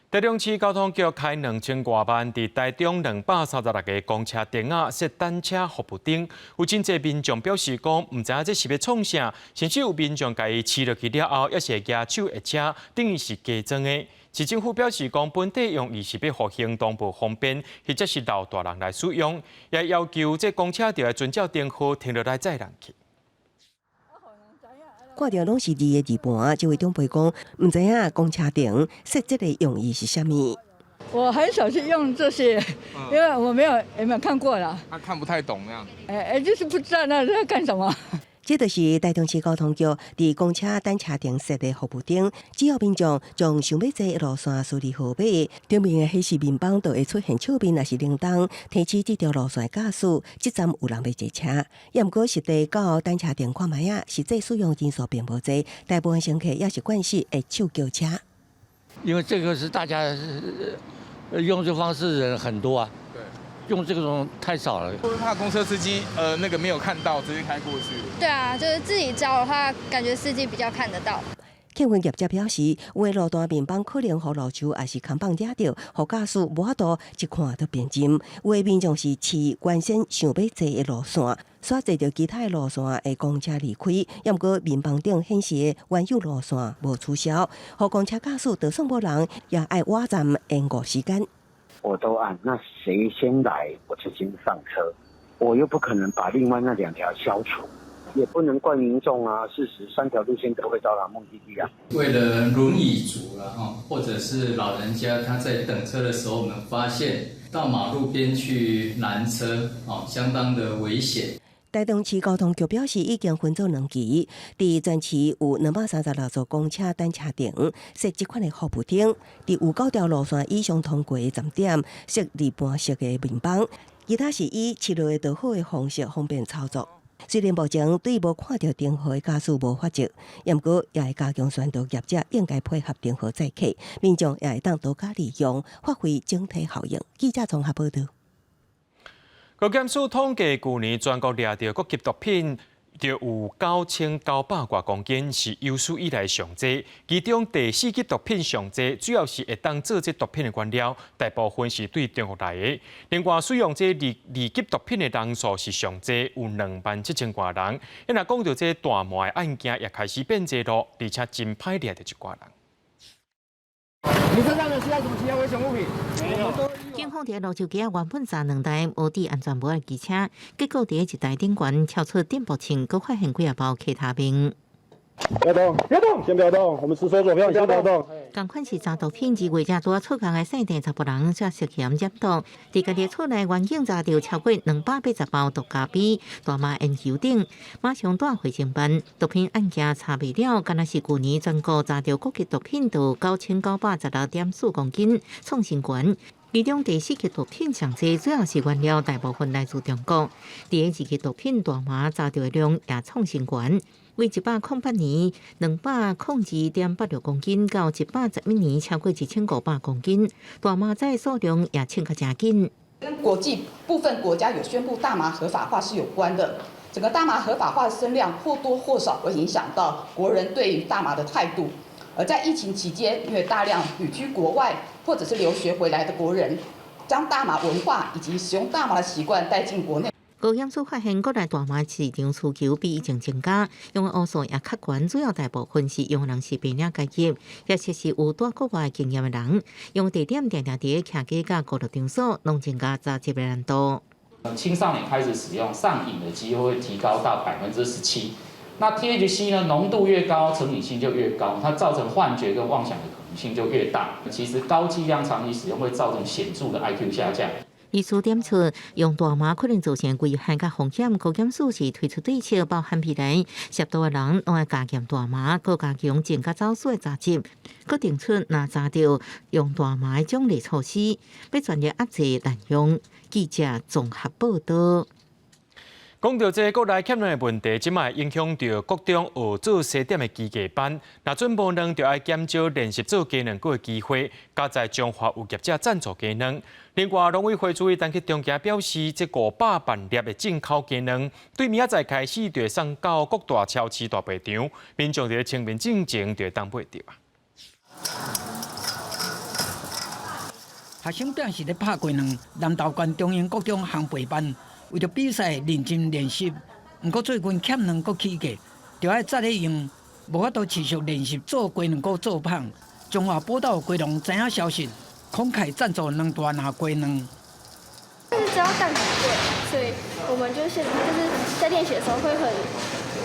台中市交通局開2000外萬，佇台中236個公車亭仔設等車服務燈，有真濟民眾表示講，毋知影這是欲創啥，甚至有民眾共伊試落去了後，猶是會舉手下車，等於是加裝的。市政府表示講，本底用意是欲予行動無方便，或者是老大人來使用，也要求這公車著愛遵照燈號停落來載人去。看著攏是字的字盤，這位長輩講，毋知影公車亭設這个用意是啥物。我很少去用這些，因為我沒有也沒有看過啦。他看不太懂那樣。哎哎，就是不知道那在幹什麼。這就是台中市交通局佇公車等車亭設的服務燈，只要民眾將想欲坐的路線輸入號碼，頂面的顯示面板就會出現笑面，抑是鈴鐺，提示這條路線的駕駛，這站有人欲坐車。也毋過實際到等車亭看覓仔，實際使用人數並無濟，大部分乘客猶是慣勢會手叫車。因為這個是大家用這方式的人很多啊。用這種太少了。會不會怕公車司機那個沒有看到，直接開過去？對啊，就是自己招的話，感覺司機比較看得到。客運業者表示，有的路段面板可能予路樹抑是扛棒遮著，予駕駛無法度一看就辨認。有的民眾是試原先想欲坐的路線，煞坐著其他的路線的公車離開，猶毋過面板頂顯示的原有路線無取消，予公車駕駛就算無人，也愛倚站延誤時間。我都按，那誰先來我就先上車，我又不可能把另外那兩條消除，也不能怪民眾啊。事實三條路線都會到達目的地啊。為了輪椅族啦，或者是老人家，他在等車的時候，我們發現到馬路邊去攔車，哦，相當的危險。台中市交通局表示，已經分做兩期，佇全市有236座公車等車亭設這款的服務燈，佇有九條路線以上通過的站點設字盤式的面板，其他是以試落就好的方式方便操作。雖然目前對無看著燈號的駕駛無罰則，毋過也會加強宣導業者應該配合燈號載客，民眾也會當多加利用，發揮整體效應。記者綜合報導。高檢署統計，舊年全國掠著各級毒品就有9900外公斤，是有史以來上濟。其中第四級毒品上濟，主要是會當做這毒品的原料，大部分是對中國來的。另外，使用這二級毒品的人數是上濟，有2萬7千外人。若講著這大麻的案件也開始變濟囉，而且真歹掠著一寡人。你身上有攜帶什麼其他危險物品？沒有。警方佇蘆洲街原本查兩台無戴安全帽的機車，結果佇一台頂懸超出電報秤，閣發現幾仔包 K 他命。不要動，不要動，先不要動，我們是搜索票，先不要動。仝款是查毒品，二月才拄仔出獄的姓鄭查埔人，則涉嫌染毒，佇家己厝內原警查著超過280包毒咖啡、大麻煙油等，馬上帶回偵辦。毒品案件查未了，敢若是舊年全國查著各級毒品都9916.4公斤，創新高。其中第四級毒品上濟，主要是原料大部分來自中國。第二級毒品大麻查著的量也創新高。為108年202.86公斤，到111年超過1500公斤，大麻仔數量也衝甲誠緊。跟國際部分國家有宣布大麻合法化是有關的。整個大麻合法化的聲量或多或少會影響到國人對於大麻的態度。而在疫情期間，因為大量旅居國外或者是留學回來的國人，將大麻文化以及使用大麻的習慣帶進國內。高檢署發現，國內大麻市場需求比以前增加，用的烏數也較懸，主要大部分是用人是白領階級，抑或是有蹛國外經驗的人。用地點定定佇徛家佮娛樂場所，攏增加查緝的難度。青少年開始使用上癮的機會會提高到17%。那 THC 呢，濃度越高，成癮性就越高，它造成幻覺跟妄想的可能性就越大。其實高劑量長期使用會造成顯著的 IQ 下降。醫師點出，用大麻可能造成危害佮風險，高檢署是推出對策，包含未來涉毒的人攏愛加檢大麻，閣加強偵佮走私的查緝，閣定出若查著用大麻的獎勵措施，欲全力遏制濫用。記者綜合報導。講著這國內欠卵的問題，這擺影響著國中學做西點的機械班，若準無卵，就愛減少練習做雞卵糕的機會。佳哉彰化有業者贊助雞卵。另外，農委會主委陳吉仲今表示，這500萬粒的進口雞卵，對明仔載開始就會送到各大超市大賣場，民眾佇清明進前就會當買著。學生平時咧拍雞卵，南投縣中英國中烘焙班。為著比賽認真練習，毋過最近欠卵閣起價，著愛早咧用，無法度持續練習做雞卵糕做麭。彰化寶島雞農知影消息，慷慨贊助兩大籃雞卵。但是知道蛋很貴，所以我們就現就是在練習的時候會很，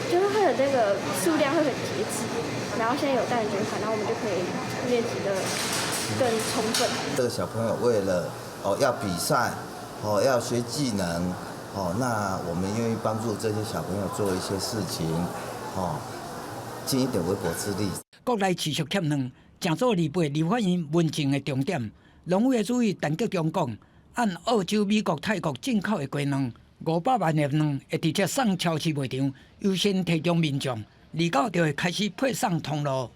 就是會很那個數量會很節制。然後現在有蛋捐款，然後我們就可以練習得更充分。這個小朋友為了哦要比賽，哦要學技能。哦，那我們願意幫助這些小朋友做一些事情，哦，盡一點微薄之力。國內持續欠卵，成做28立法院問政的重點。農委會主委陳吉仲講，按澳洲、美國、泰國進口的雞卵，500萬粒卵會直接送超市賣場，優先提供民眾。29就會開始配送通路。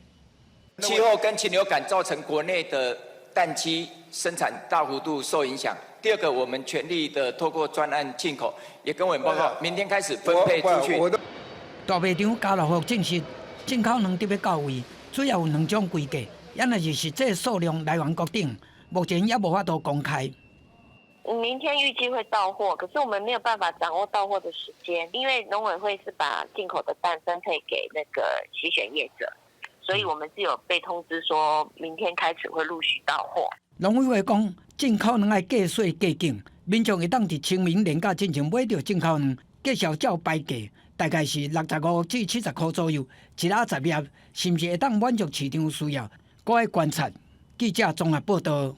氣候跟禽流感造成國內的蛋雞生產大幅度受影響。第二個，我們全力的透過專案進口，也跟委員報告，明天開始分配出去。大賣場家樂福證實，進口卵得欲到位，主要有兩種規格，抑若是實際數量來源國等，目前猶無法度公開。明天預計會到貨，可是我們沒有辦法掌握到貨的時間，因為農委會是把進口的蛋分配給那個洗選業者，所以我們是有被通知說明天開始會陸續到貨。農委會講，進口卵愛過細過境，民眾會當佇清明連假進前買著進口卵，繼續照牌價，大概是65至70箍左右，一籃十粒，是毋是會當滿足市場需要？閣愛觀察。記者綜合報導。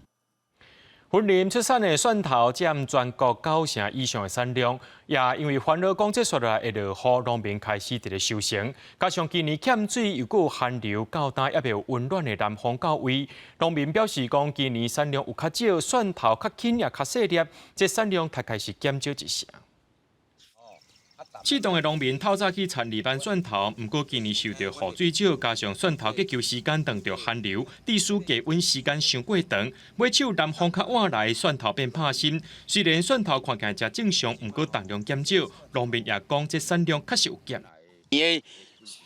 雲林出產的蒜頭佔全國9成以上的產量，也因為煩惱講這紲落來會落雨，農民開始佇咧收成。加上今年欠水，又閣有寒流，到今猶未有溫暖的南風到位，農民表示講，今年產量有較少，蒜頭較輕也較細粒，這產量大概是減少一成。刺桐的農民透早去田裡挽蒜頭，毋過今年受著雨水少，加上蒜頭結球時間碰著寒流，致使低溫時間傷過長，尾手南風較晚來，蒜頭變拍心。雖然蒜頭看起來誠正常，毋過重量減少，農民也講這產量確實有減。伊的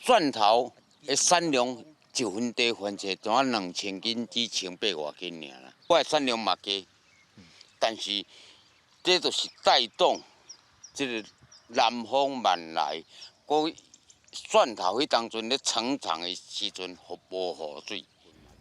蒜頭的產量一分地番茄怎2000斤至1800外斤爾啦，我的產量嘛低，但是這就是帶動這個南風慢來，閣蒜頭彼當陣咧成長的時陣，無雨水。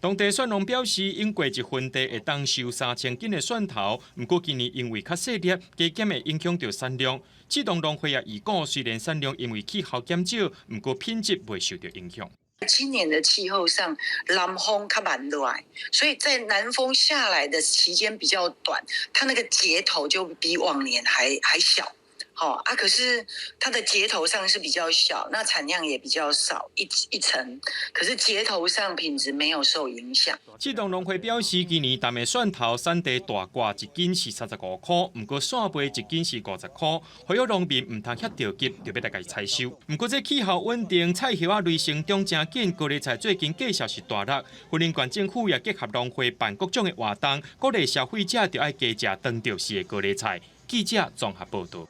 當地蒜農表示，應過一分地會當收3000斤的蒜頭，毋過今年因為較細粒，加減會影響著產量。刺桐農會也預估，雖然產量因為氣候減少，毋過品質袂受著影響。今年的氣候上，南風較慢來，所以在南風下來的期間比較短，它那個結頭就比往年還小。好啊，可是它的結頭上是比較小，那產量也比較少一層，可是結頭上品質沒有受影響。刺桐農會表示，今年淡的蒜頭產地大掛一斤是35塊，毋過散賣一斤是50塊，呼籲農民毋通遐著急，就欲來共伊採收。毋過這氣候穩定，菜葉仔類成長誠緊，高麗菜最近價數是大落。雲林縣政府也結合農會辦各種的活動，鼓勵消費者著愛加食當著時的高麗菜。記者綜合報導。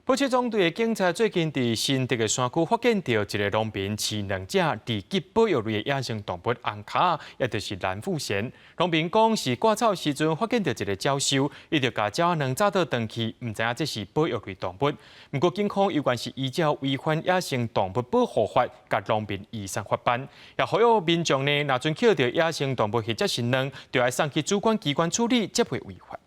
保七總隊的警察最近佇新竹的山區發現著一个農民飼兩隻二級保育類的野生動物紅跤，也就是藍腹鷴。農民講是割草時陣發現著一个鳥獸，伊就共鳥仔卵紮倒轉去，毋知影這是保育類動物。毋過警方猶原是依照違反野生動物保護法，共農民移送法辦。也呼籲民眾呢，若陣抾著野生動物或者是卵，就愛送去主管機關處理，才袂違法。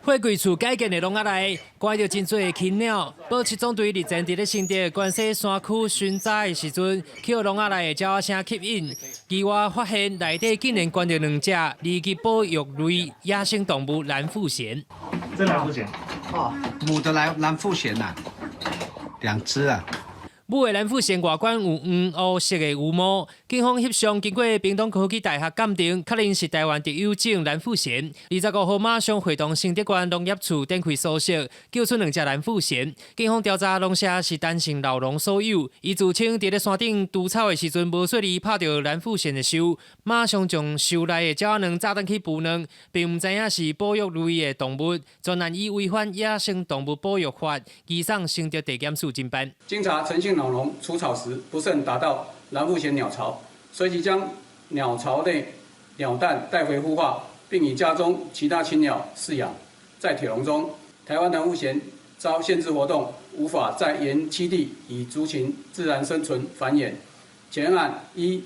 貨櫃厝改建的籠仔內，掛著真濟的禽鳥。保七總隊日前佇咧新竹關西山區巡查的時陣，予籠仔內的鳥仔聲吸引，意外發現內底竟然關著兩隻二級保育類野生動物藍腹鷴。這藍腹鷴？哦，母的藍腹鷴吶，兩隻啊。母的藍腹鷴外觀有黃烏色的羽毛，警方翕相經過屏東科技大學鑑定，確認是台灣特有種藍腹鷴。25號馬上會同新竹縣農業處展開搜索，救出兩隻藍腹鷴。警方調查，籠舍是陳姓老農所有，伊自稱佇咧山頂除草的時陣無細膩拍著藍腹鷴的鏽，馬上將鏽內的鳥仔卵紮轉去孵卵，並毋知影是保育類的動物，全案以違反野生動物保育法，移送新竹地檢署偵辦。經查陳姓老農除草時不慎打到藍腹鷴鳥巢，隨即將鳥巢內鳥蛋帶回孵化，並以家中其他禽鳥飼養。在鐵籠中，台灣藍腹鷴遭限制活動，無法在原棲地以族群自然生存繁衍。全案依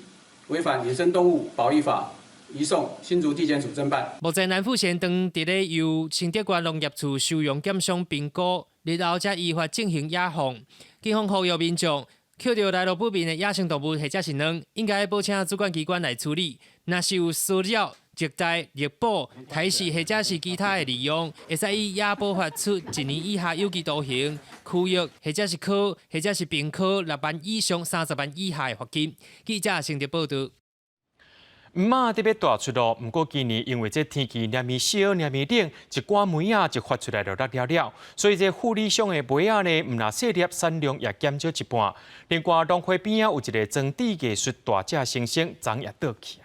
違反野生動物保育法，移送新竹地檢署偵辦。目前藍腹鷴當佇咧由新竹縣農業處收容檢傷評估，日後才依法進行野放。警方呼籲民眾，抾著來路不明的野生動物或者是卵，應該報請主管機關來處理。若是有騷擾、虐待、獵捕、刣食或者是其他的利用，會使以野保法處一年以下有期徒刑、拘役或者是科或者是併科6萬以上30萬以下的罰金。記者新竹報導。毋仔得欲大出咯，毋過今年因為這天氣連綿燒、連綿冷，一寡梅仔一發出來就落了了，所以這富里鄉的梅仔呢，毋但細粒，產量也減少一半。另外，農會邊仔有一个裝置藝術大隻猩猩，昨也倒去。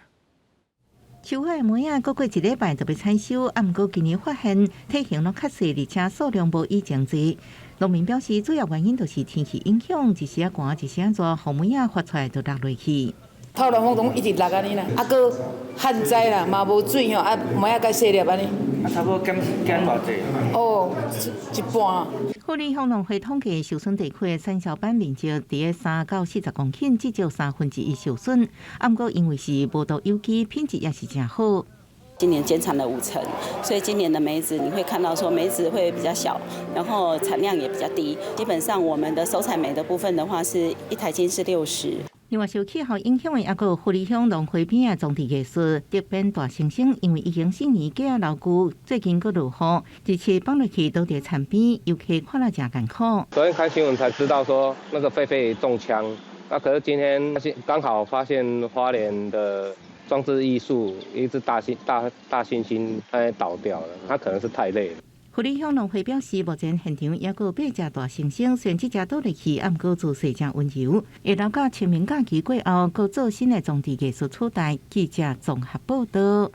收穫的梅仔，閣過一禮拜就欲採收，啊，毋過今年發現體型攏較細，而且數量無以前濟。農民表示，主要原因就是天氣影響，一時仔寒，一時仔熱，予梅仔發出來就落落去。透南風攏一直落按呢啦，啊，閣旱災啦，嘛無水吼，啊，梅仔較細粒按呢。啊，差不多減減偌濟？哦，一半。富里鄉農會統計，受損地區的產銷板面積佇咧3到40公頃，至少1/3受損。啊，毋過因為是無毒有機，品質也是誠好。今年減產了5成，所以今年的梅子你會看到說梅子會比較小，然後產量也比較低。基本上我們的手採梅的部分的話，是一台斤是60。另外，受氣候影響的，猶閣有富里鄉農會邊仔裝置藝術竹編大猩猩，因為已經4年寄仔老舊，最近閣落雨，這次放落去倒佇田邊，遊客看了誠艱苦。昨天看新聞才知道說那個狒狒中槍，那可是今天剛好發現花蓮的裝置藝術一隻大猩猩它倒掉了，它可能是太累了。埔里鄉農會表示，目前現場猶閣有八隻大猩猩，雖然這隻倒落去，毋過姿勢誠溫柔。會留到清明假期過後，閣做新的裝置藝術取代。記者綜合報道。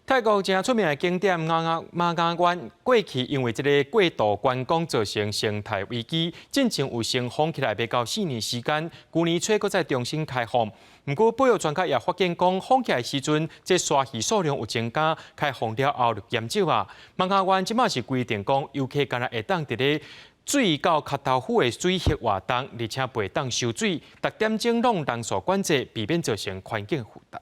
泰國誠出名的景點瑪伽灣，過去因為這个過度觀光造成生態危機，進前有先封起來，欲到4年時間，舊年初閣再重新開放。毋過保育專家也發現講，封起來時陣，這鯊魚數量有增加，開放了後就減少啊。瑪伽灣這馬是規定講，遊客干焦會當佇咧水到跤頭趺的水域活動，而且袂當收水，逐點鐘攏人數管制，避免造成環境負擔。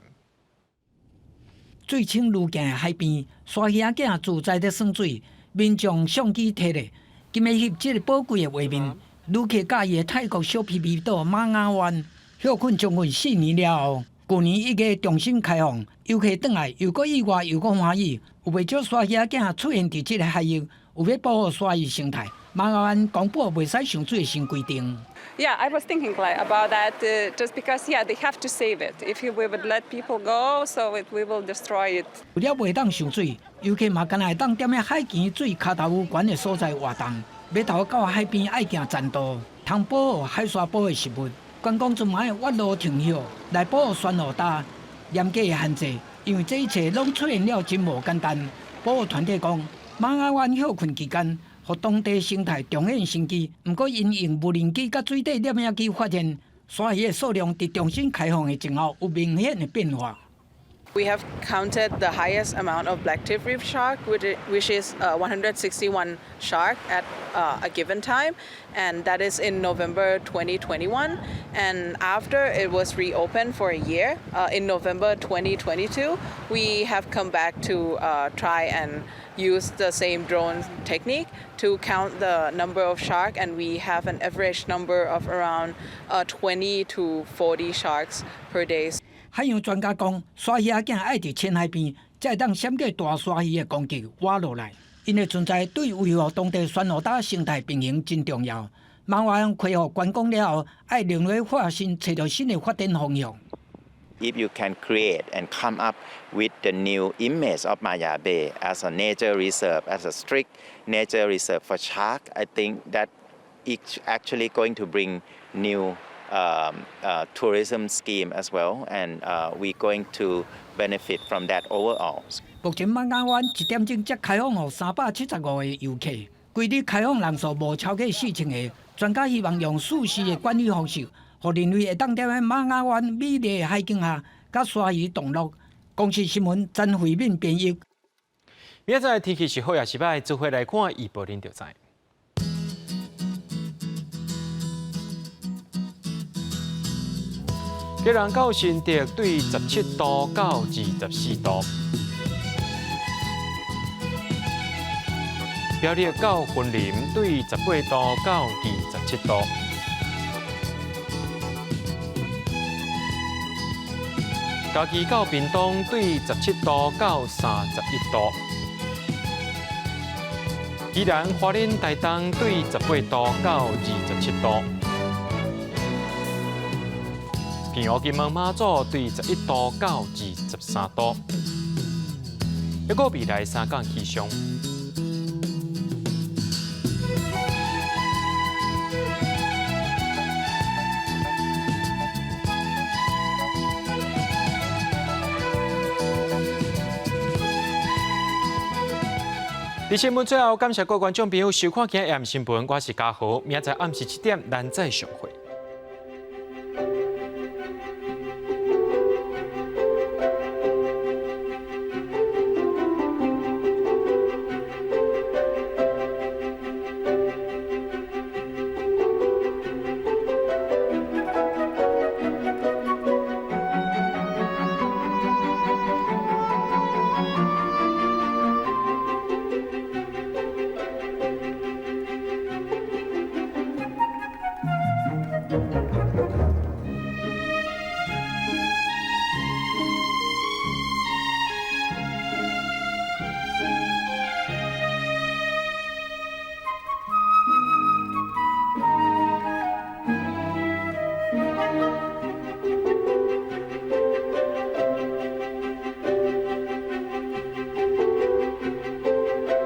水清如鏡的海邊，鯊魚仔囝自在咧耍水，民眾相機提咧，今欲翕這个寶貴的畫面。旅客佮意的泰國小皮皮島瑪伽灣，歇睏將近四年了後，舊年1月重新開放，遊客轉來又閣意外又閣歡喜，有袂少鯊魚仔囝出現佇這个海域，有欲保護鯊魚生態。瑪伽灣公布袂使上水的新規定。 Yeah, I was thinking like about that, just because, yeah, they have to save it. If we would let people go, so we will destroy it. 除了袂當上水，遊客嘛干焦會當踮咧海墘水跤頭趺懸的所在活動。碼頭到海邊愛行棧道，通保護海沙保的食物。觀光船嘛愛越路停歇來保護珊瑚礁，嚴格的限制，因為這一切攏出現了真無簡單。保護團體講，瑪伽灣歇睏期間，予當地生態重現生機。毋過，𪜶用無人機佮水底攝影機發現，鯊魚的數量佇重新開放的前後有明顯的變化。 We have counted the highest amount of blacktip reef shark, which is 161 shark at a given time, and that is in November 2021. And after it was reopened for a year, in November 2022, we have come back to try and use the same drone technique to count the number of shark, and we have an average number of around 20 to 40 sharks per day. 海洋專家講，鯊魚仔囝愛佇淺海邊，才會當閃過大鯊魚的攻擊，活落來。𪜶的存在對維護當地珊瑚礁生態平衡真重要。瑪伽灣恢復觀光了後，愛另類化身，揣著新的發展方向。 If you can create and come up with the new image of Maya Bay as a nature reserve, as a strict nature reserve for shark, I think that it's actually going to bring new tourism scheme as well, and we're going to benefit from that overall. 目前瑪伽灣一點鐘才開放予375個遊客，規日開放人數無超過4000個。專家希望用舒適的管理方式，予人類會當踮咧瑪伽灣美麗的海景下，佮鯊魚同樂。公視新聞曾慧敏編譯。明仔載天氣是好抑是䆀，做伙來看預報，恁就知。基隆到新竹對17度到24度，苗栗到雲林對18度到27度，嘉義到屏東對17度到31度，宜蘭花蓮台東對18度到27度。平湖金門馬祖對11度到23度，一個未來三工氣象。佇新聞最後，感謝各位觀眾朋友收看今日新聞，我是嘉豪，明仔載暗時7點，咱再相會。